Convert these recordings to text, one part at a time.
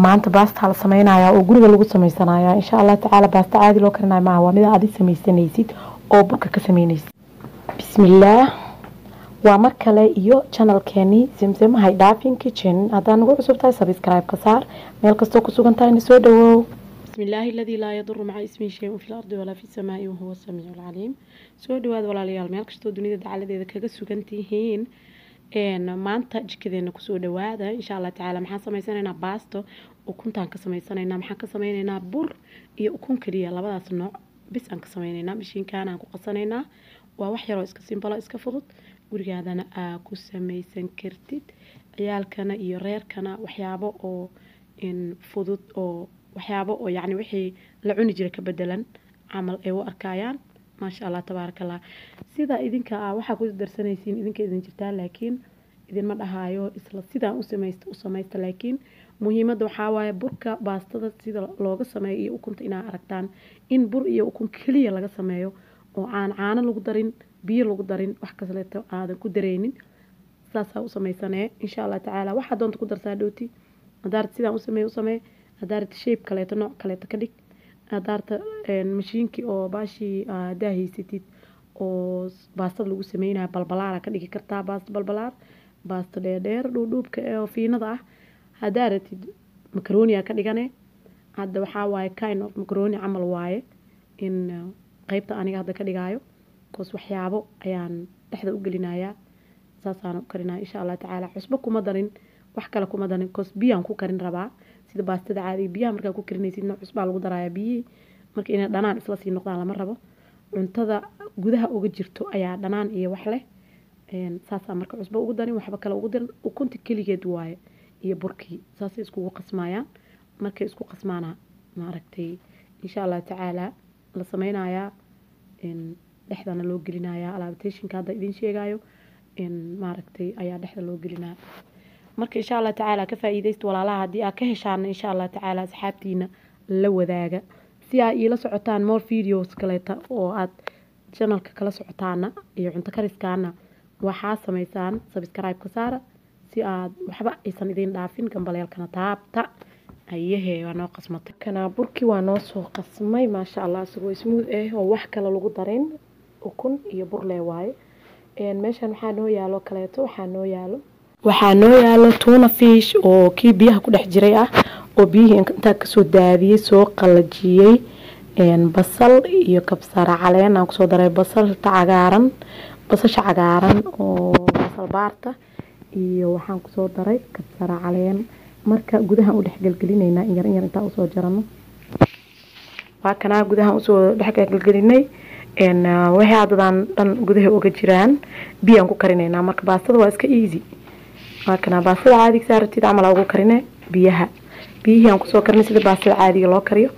Maanta baastaa la sameynayaa oo guriga lagu sameysanayaa, insha Allah tacaala. Baasta caadi loo karinayo maaha, waa mid aad sameysanaysid oo burka ka sameynaysid. Bismillaah, waa mar kale iyo channelkeeni Zamzam Haydhaafin Kitchen. Haddaa nagu cusub tahay, subscribe ka saar. Meel kastoo ku sugan tahayna, soo dhawow. بسم الله الذي لا يضر مع اسمه شيء في الأرض ولا في السماء وهو السميع العليم. Soo dhawaad walaalayaal, meel kastoo dunida dacaladeeda kaga sugan tihiin, maanta jikadeena kusoo dhawaada, insha Allah tacaala. Maxaan sameysanaynaa? Baasto ukuntaan ka sameysanaynaa. Maxaan ka sameynaynaa? Bur iyo ukun keliya, labadaas nooc bis aan ka sameynaynaa. Mashiinkaan aan ku qasanaynaa. Waa wax yaroo iska simple, iska fudud, gurigaadana aa ku sameysan kartid. Ciyaalkana iyo reerkana waxyaabo oo fudud oo waxyaabo oo yacni wixii la cuni jiray ka bedelan camal ay u arkayaan. Maasha Allah, tabaaraka Allah. Sida idinka ah waxaa ku darsanaysiin idinka idin jirtaa, laakiin idinma dhahaayo isla sidaan u samaysta u samaysta. Laakiin muhiimadda waxaa waaye burka baastada sida looga sameeyo iyo ukunta inaa aragtaan, in bur iyo ukun keliya laga sameeyo oo aan caano lagu darin, biyo lagu darin, wax kaleeto aadan ku dareynin. Saasaa u sameysanee, insha Allah tacaala. Waxaa doonta ku darsaa dhowti. Haddaa sidaan u sameeyo u samee, haddaa rabtid shape kaleeto, nooc kaleeto ka dhig. Haddaa rabta mashiinkii oo baashii haddaa haysatid oo baastada lagu sameynayo, balbalaara ka dhigi kartaa, baasto balbalaar, baasto dheerdheer, dhuudhuubka oo fiinada ah. Haddaa rabtid macaroni ka dhigane. Hadda waxaa waaye kind of macaroni camal waaye in qeybta aniga hadda ka dhigaayo, cause waxyaabo ayaan dhexda u gelinayaa, saasaan u karinaya, insha Allah tacaala. Cusbo kuma darin, wax kale kuma darin, cause biyaan ku karin rabaa sida baastada caadiga. Biyaha markaa ku karinaysidna cusbaa lagu darayaa biyihii. Marka inay dhanaan isla sii noqdaan lama rabo, cuntada gudaha uga jirto ayaa dhanaan iyo wax leh. Saasaa marka cusbo ugu darin, waxba kale ugu darin. Ukunta keligeed waaye iyo burkii, saasay iskugu qasmayaan. Markay isku qasmaana, maaragtay, insha Allah tacaala la sameynayaa, dhexdana loo gelinayaa alaabtationka hadda idin sheegayo, maaragtay, ayaa dhexda loo gelinaya. Marka insha Allah tacaala ka faa'iidaysta walaalaha. Haddii aad ka heshaan, insha Allah tacaala asxaabtiina la wadaaga si aad iila socotaan more videos kaleeta oo aad channelka kala socotaana iyo cunto kariskaana. Waxaa samaysaan subscribe ka saara si aad waxba aysan idiin dhaafin, gambaleelkana taabta. Ayahe, waa noo qasmatay kana. Burkii waa noo soo qasmay, maasha Allah, isagoo smooth ah oo wax kale lagu darin, ukun iyo bur lee waaye. Meeshan waxaa noo yaalo kaleeto, waxaa noo yaalo tuna fish oo kii biyaha ku dhex jiray ah oo biyihii intaa kasoo daadiyey, soo qalajiyey. Basal iyo kabsara caleen aan kusoo daray, basalta cagaaran, basasha cagaaran oo basal baarta, iyo waxaan kusoo daray kabsara caleen. Marka gudahan u dhex gelgelinaynaa in yar in yar intaa usoo jarano. Waa kanaa, gudahan usoo dhex gelgelinay. Waxay haddadan dhan gudaha uga jiraan, biyaan ku karinaynaa. Marka baastada waa iska easy. Waa kanaa, baastada caadiga saaratid camal ugu karine biyaha. Biyihii aan kusoo karinay, sida baastada caadiga loo kariyo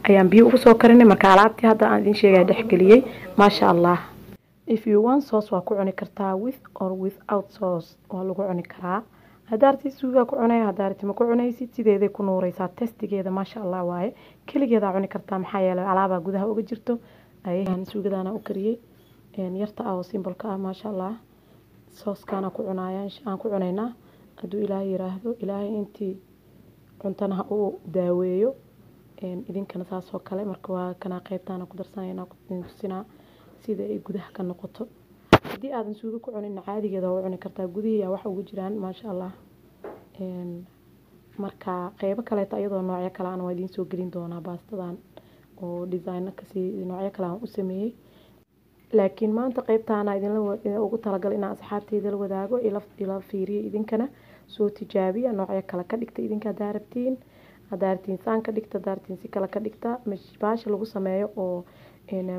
ayaan biyo ugu soo karinay. Marka alaabtii hadda aan idin sheegaya dhexgeliyey, maasha Allah. If you want sauce waa ku cuni kartaa, with or without sauce waa lagu cuni karaa. Haddaa rabtid suugaa ku cunay, haddaa rabtid ma ku cunaysid, sideeday ku nuureysaa. Tastegeeda maasha Allah waaye, keligeedaa cuni kartaa, maxaa yeelay alaabaa gudaha uga jirto. Suugadaana u kariyey yarta ah oo simpleka ah, maasha Allah. Saucekaana ku cunaya, aan ku cunaynaa hadduu Ilaahay yiraahdo. Ilaahay intii cuntana ha uu daaweeyo, idinkana saas oo kale. Marka waa kanaa, qeybtaana ku darsanayna, tusinaa sida ay gudaha ka noqoto. Haddii aadan suugo ku cunin, caadigeeda waa u cuni kartaa, gudihii yaa wax ugu jiraan, maasha Allah. Marka qeybo kaleeto iyadoo noocyo kale ana waa idiin soo gelin doonaa, baastadan oo designo kasii noocyo kale aan u sameeyey. Laakiin maanta qeybtaana idinla ugu talagalay inaan asxaabteyda la wadaago. Ila fiiriya, idinkana soo tijaabiya, noocyo kale ka dhigta idinka haddaa rabtiin. Haddaa rabtiin saan ka dhigta, haddaa rabtiin si kale ka dhigta. Baasha lagu sameeyo oo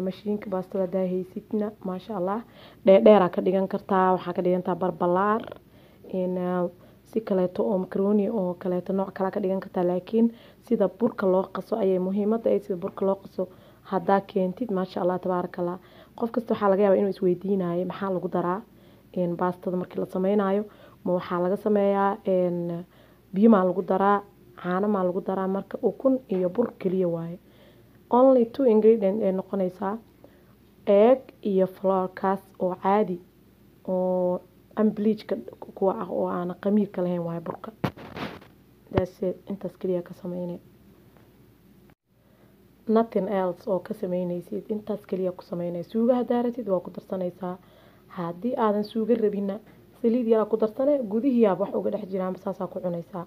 mashiinka baastada haddaa haysidna, maasha Allah, dheerdheeraa ka dhigan kartaa. Waxaa ka dhigantaa barbalaar, si kaleeto oo macaroni oo kaleeto, nooc kale ka dhigan kartaa. Laakiin sida burka loo qaso ayay muhiimada ay, sida burka loo qaso haddaa keentid, maasha Allah, tabaaraka Allah. Qof kasta waxaa laga yaabaa inuu isweydiinayo maxaa lagu daraa baastada markii la sameynayo. Ma waxaa laga sameeyaa biyo maa lagu daraa, caano maa lagu daraa? Marka ukun iyo bur keliya waaye, only two ingredient ay noqonaysaa, egg iyo flourkaas oo caadi oo unbleachka kuwa ah oo aan qamiirka lahayn waaye burka. That's it, intaas keliya ka sameynay, nothing else oo ka sameynaysid, intaas keliya ku sameynay. Suuga haddaa ratid waa ku darsanaysaa, haddii aadan suuga rabina saliid yaraa ku darsane, gudihiyaaba wax uga dhex jiraanba, saasaa ku cunaysaa.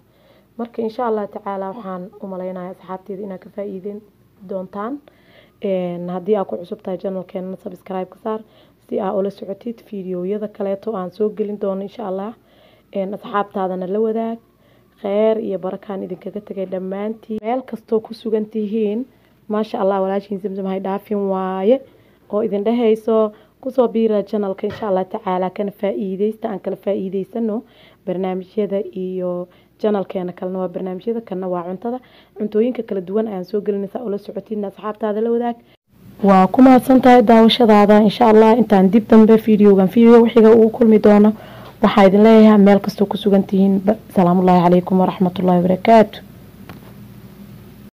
Marka insha Allah tacaala waxaan u malaynayaa asxaabteeda inaad ka faa'iideyn doontaan. Haddii aad ku cusub tahay channelkeena, subscribe ka saar si aa ula socotid fiidiyowyada kaleeto aan soo gelin doono insha Allah. Asxaabtaadana la wadaag. Kheer iyo barakaan idinkaga tegay dhammaantiin meel kastoo ku sugan tihiin. Maasha Allah, walaashiin Zamzam hay dhaafin waaye oo idin dhehayso kusoo biira channelka insha Allah tacaala, kana faa'iideysta, aan kala faa'iideysano barnaamijyada iyo channelkeena kalena waa barnaamijyada, kalena waa cuntada, cuntooyinka kala duwan ayaan soo gelinaysaa, ula socotidna asxaabtaada la wadaag. Waa ku mahadsan tahay daawashadaada. Insha Allah intaan dib dambe videogan video xiga ugu kulmi doono, waxaa idin leeyahay meel kastoo ku sugan tihiin, salaamullaahi calaykum waraxmatullaahi wabarakaatu.